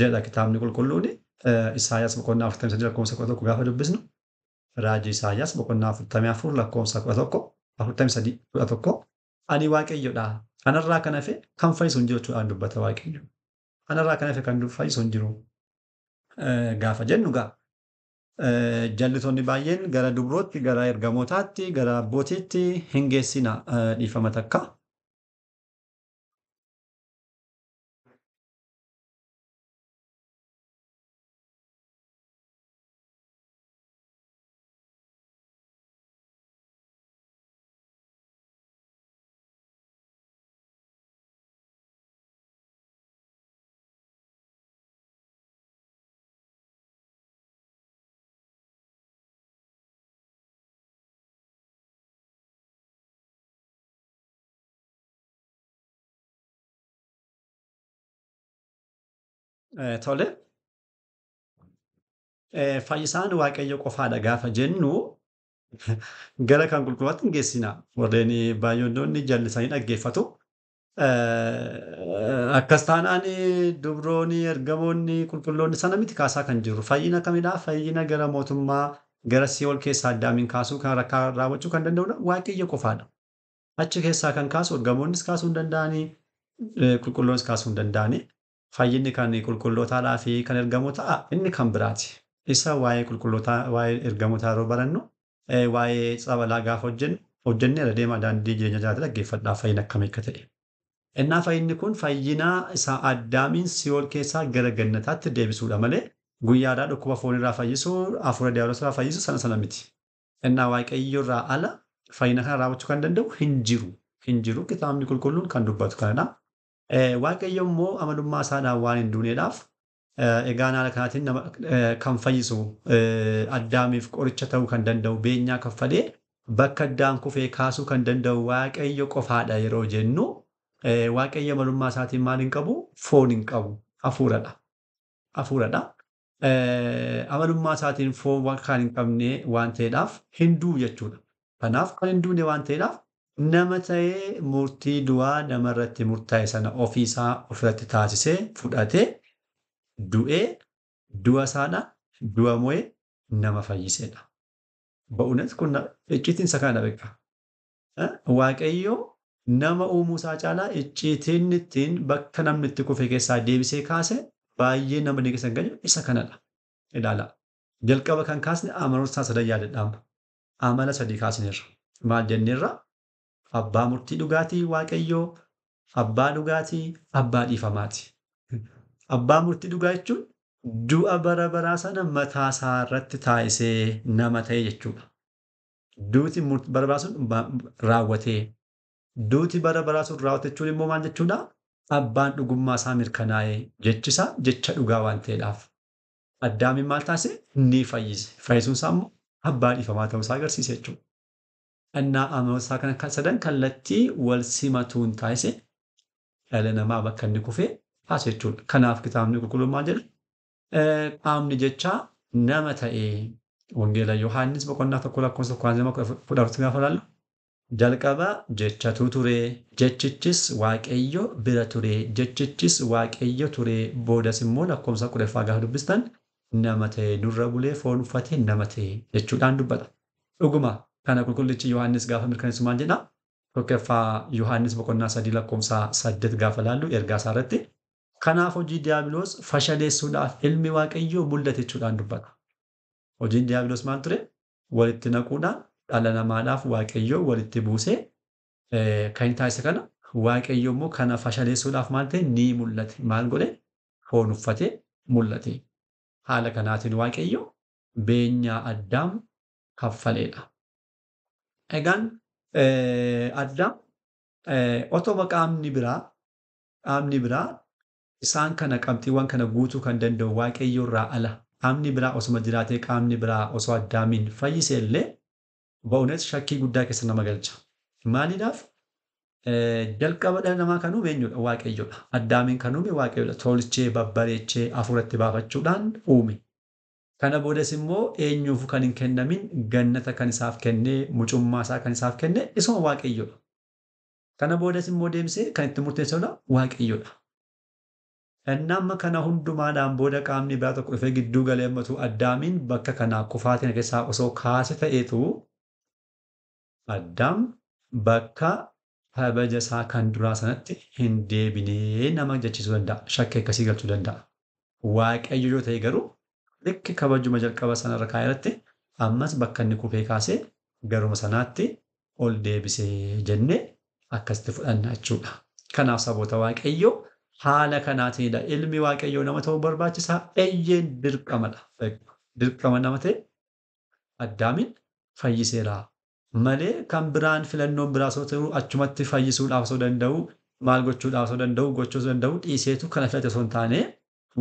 jedha kitaabni qulqulluun. Isaayyaas boqonnaa 43 lakkoofsa 11 gaafa dubbisnu raajii Isaayyaas boqonnaa 44 lakkoofsa 11 43 11 ani Waaqayyoodha. Anarraa kan hafe kan fayyisu hin jiru jechuudhaan dubbata Waaqayyo. Anarraa kan hafe kan fayyisu hin jiru. Gaafa jennu gaa jallitoonni baay'een gara dubrootti, gara ergamootaatti, gara abbootiitti hin geessina dhiifama takka. Tole. Fayyisaan Waaqayyo qofaadha gaafa jennu gara kan qulqulluutti hin geessina. Warreen baay'oonni jallisanii dhaggeeffatu. Akkas taanaan dubroonni, ergamoonni, qulqulloonni sana miti kaasaa kan jiru. Fayyina kamidhaa? Fayyina gara mootummaa gara si'ool keessaa Addaamiin kaasuu kan rakkaa raawwachuu kan danda'udha Waaqayyo qofaadha. Achi keessaa kan kaasu ergamoonnis kaasuu hin danda'anii, qulqulloonnis kaasuu hin danda'anii. Fayyinni kan qulqullootaadhaa fi kan ergamootaa inni kan biraati. Isa waa'ee qulqullootaa waa'ee ergamootaa yeroo barannu waa'ee tsabalaa gaafa hojjennu hojjennee irra deemaa daandii jireenya jiraate dhaggeeffadhaa fayyina akkamii akka ta'e. Innaa fayyinni kun fayyina isa Addaamiin si'ool keessaa gara gannataatti deebisuudha malee guyyaadhaa dhukkuba foonirraa fayyisuu, hafuura diiyaabiloosirraa fayyisuu sana sana miti. Innaa Waaqayyo irraa ala fayyina kana raawwachuu kan danda'u hin jiru. Hin jiru kitaabni qulqulluun kan dubbatu kanadha. Waaqayyo immoo amalummaa isaadhaan waan hin duuneedhaaf egaan haala kanaatiin nama kan fayyisu Addaamiif qoricha ta'uu kan danda'u beenyaa kaffalee bakka Addaam kufee kaasuu kan danda'u Waaqayyo qofaadha yeroo jennu Waaqayyo amalummaa isaatiin maal hin qabu? Foon hin qabu. Hafuuradha. Hafuuradha. Amalummaa isaatiin foon waan kan hin qabne waan ta'eedhaaf hin du'u jechuudha. Kanaaf kan hin duune waan ta'eedhaaf nama ta'ee murtii du'aa namarratti murtaa'e sana ofiisaa ofirratti taasisee fudhatee du'ee du'a isaadha du'a mo'ee nama fayyisedha. Ba'uunis kun icciitiin isa kana beeka. Waaqayyo nama uumuu isaa caalaa icciitiin ittiin bakka namni itti kufe keessaa deebisee kaase baay'ee nama dinqisiisan kan jedhu isa kanadha. Ilaala. Jalqaba kan kaasne amaloota isaa sadan yaadadhaama. Amala sadii kaasneerra. Maal jenneerra? Abbaa murtii dhugaatii Waaqayyoo, abbaa dhugaatii, abbaa dhiifamaati. Abbaa murtii dhugaa jechuun du'a bara baraa sana mataa isaa irratti taasisee nama ta'e jechuudha. Duuti bara baraa sun raawwatee. Duuti bara baraa sun raawwate jechuun immoo maal jechuudha? Abbaan dhugummaa isaa mirkanaa'ee jechisaa jecha dhugaa waan ta'eedhaaf. Addaamiin maal taasise? Ni fayyise. Fayyisuun isaa immoo abbaa dhiifamaa ta'uu isaa agarsiise jechuudha. Innaa amaloota isaa kana sadan kallattii wal simatuun taasise dhala namaa bakka inni kufee kaase jechuudha. Kanaaf kitaabni qulqulluun maal jedha? Qaamni jechaa nama ta'ee Wangeela Yohaannis boqonnaa 1 lakkoofsa 1-14 gaafa ilaallu jalqaba jechatu ture, jechichis Waaqayyo bira ture, jechichis Waaqayyo ture, boodas immoo lakkoofsa 10 gaafa dubbistan nama ta'e nurra bulee foon uffatee nama ta'e jechuudhaan dubbata. Dhuguma kana qulqullichi Yohaannis gaafa mirkaneessu maal jedha? Tokkoffaa Yohaannis boqonnaa 3 lakkoofsa 8 gaafa ilaallu ergaa isaa irratti kanaaf hojii diiyaabiloos fashaleessuudhaaf ilmi Waaqayyoo mul'ate jechuudhaan dubbata. Hojiin diiyaabiloos maal ture? Walitti naquudhaan dhala namaadhaaf Waaqayyoo walitti buusee kan inni taasise kana Waaqayyo immoo kana fashaleessuudhaaf maal ta'e ni mul'ate. Maal godhe? Foon uffatee mul'ate. Haala kanaatiin Waaqayyo beenyaa Addaam kaffaleedha. Egaan Addaam otoo qaamni biraa isaan kana, qabxiiwwan kana guutuu kan danda'u Waaqayyo irraa ala qaamni biraa osuma jiraatee, qaamni biraa osoo Addaamiin fayyise illee, በእውነት shakkii guddaa keessa nama galcha. Maaliidhaaf? Jalqaba dhala namaa kan uume eenyudha? Waaqayyoodha. Addaamiin kan uume Waaqayyoodha. Tolchee, babbareechee, hafuuratti baafachuudhaan uume. Kana boodas immoo eenyuuf kan hin kennamin gannata kan isaaf kennee, mucummaa isaa kan isaaf kenne isuma Waaqayyoodha. Kana boodas immoo deemsee kan itti murteessudha Waaqayyoodha. Inni amma kana hundumaadhaan booda qaamni biraa tokko dhufee gidduu galee ammatu Addaamiin bakka kanaa kufaatiin keessaa osoo kaase ta'eetu, Addaam bakka kabaja isaa kan duraa sanatti hin deebinee nama jechisuu danda'a. Shakkii akkasii galchuu danda'a. Waaqayyo yoo ta'e garuu likki kabajuma jalqaba sanarra kaa'e irratti ammas bakka inni kufee kaasee garuma sanaatti ol deebisee jennee akkasitti fudhanna jechuudha. Kanaaf saboota Waaqayyoo, haala kanaatiinidha. Ilmi Waaqayyoo nama ta'uu barbaachisaa? Eeyyeen, dirqamadha. Dirqama nama ta'e Addaamiin fayyiseera. Malee kan biraan filannoon biraa osoo ta'u, achumatti fayyisuudhaaf osoo danda'u, maal gochuudhaaf osoo danda'u, gochuu osoo danda'u dhiiseetu kana filate osoo hin taane,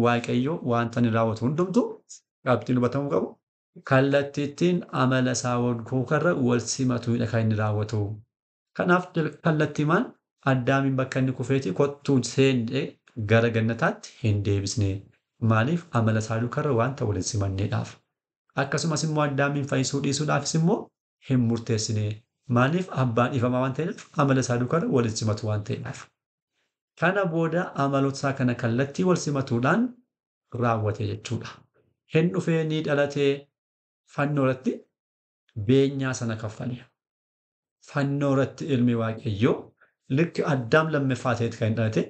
Waaqayyo wanta inni raawwatu hundumtu qabxiin hubatamuu qabu. Kallattiittiin amala isaa wal wal simatuudha kan inni raawwatu. Kanaaf kallattiimaan Addaamiin bakka inni kufeeti kottuu seenne gara gannataatti hin deebisne. Maaliif? Amala isaa duukarra wanta wal hin simanneedhaaf. Akkasumas immoo Addaamiin fayyisuu dhiisuudhaafis immoo hin murteessine. Maaliif? Abbaan dhiifamaa waan ta'eef, amala isaa duukarra wal hin simatu waan ta'eedhaaf. Kana booda amaloota isaa kana kallattii wal simatuudhaan raawwate jechuudha. Hin dhufee, ni dhalatee, fannoo irratti beenyaa sana kaffale. Fannoo irratti ilmi Waaqayyoo likki Addaam lammaffaa ta'eeti kan dhalate.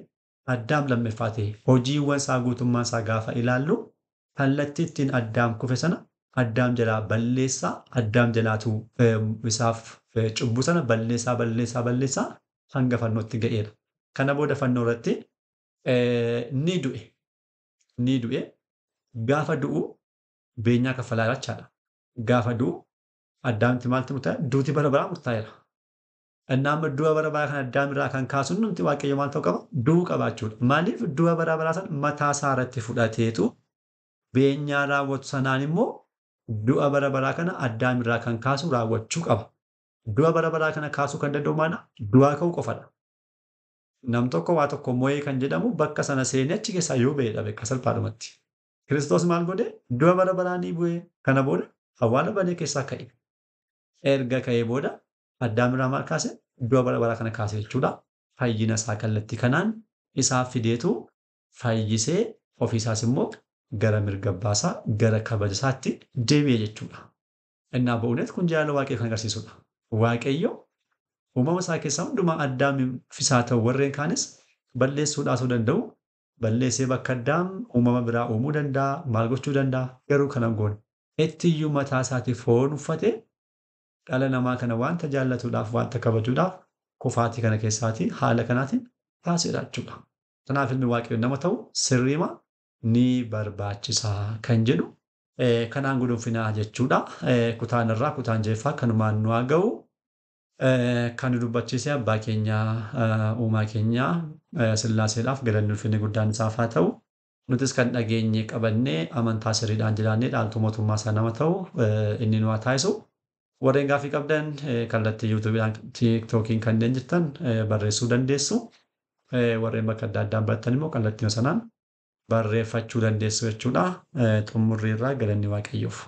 Addaam lammaffaa ta'e hojiiwwan isaa guutummaa isaa gaafa ilaallu, kallattii ittiin Addaam kufe sana, Addaam jalaa balleessaa, Addaam jalaatu isaaf cubbuu sana balleessaa, balleessaa, balleessaa hanga fannootti ga'eera. Kana booda fannoo irratti ni du'e. Ni du'e. Gaafa du'u beenyaa kaffalaa jechaadha. Gaafa du'u Addaamitti maaltu murtaa'e? Duuti bara baraa murtaa'eera. Inni amma du'a bara baraa kan Addaam irraa kan kaasu nuti Waaqayyo maal ta'uu qaba? Du'uu qabaachuudha. Maaliif? Du'a bara baraa sana mataa isaa irratti fudhateetu beenyaa raawwatu sanaan immoo du'a bara baraa kana Addaam irraa kan kaasu raawwachuu qaba. Du'a bara baraa kana kaasuu kan danda'u maali? Du'aa ka'uu qofadha. Nam tokko waa tokko mo'ee kan jedhamu bakka sana seenee achi keessaa yoo ba'edha beeka salphaadhumatti. Kiristoos maal godhe? Du'a bara baraa ni bu'ee, kana booda awwaala banee keessaa ka'e. Erga ka'ee booda Addaam irraa maal kaase? Du'a bara baraa kana kaase jechuudha. Fayyina isaa kallattii kanaan isaaf fideetu fayyisee, ofiisaas immoo gara mirga abbaasaa, gara kabaja isaatti deebi'e jechuudha. Innaa በእውነት kun jaalala Waaqayyoo kan agarsiisudha. Waaqayyo uumama isaa keessaa hundumaa Addaamiifis haa ta'u warreen kaanis balleessuudhaaf osoo danda'u, balleessee bakka Addaam uumama biraa uumuu danda'a, maal gochuu danda'a, garuu kana hin goone. Ittiyyuu mataa isaatiif foon uffatee dhala namaa kana wanta jaallatuudhaaf, wanta kabajuudhaaf kufaatii kana keessaatii haala kanaatiin kaasedha jechuudha. Kanaaf ilmi Waaqayyoo nama ta'u sirriima ni barbaachisa kan jedhu kanaan gudunfinaa jechuudha. Kutaan irraa kutaan jeeffaa kanumaan nu haa ga'u. Kan nu dubbachiise abbaa keenyaa, uumaa keenyaa Sillaaseedhaaf galanni ulfinni guddaan isaaf haa ta'u. Nutis kan dhageenye qabannee amantaa sirriidhaan jiraannee dhaaltuu mootummaa isaa nama ta'u inni nu haa taasisu. Warreen gaaffii qabdan kallattii YouTubeiidhaan, TikTokiin kanneen jirtan barreessuu dandeessu. Warreen bakka adda addaan barattan immoo kallattii sanaan barreeffachuu dandeessu jechuudha. Xumurri irraa galanni Waaqayyoof.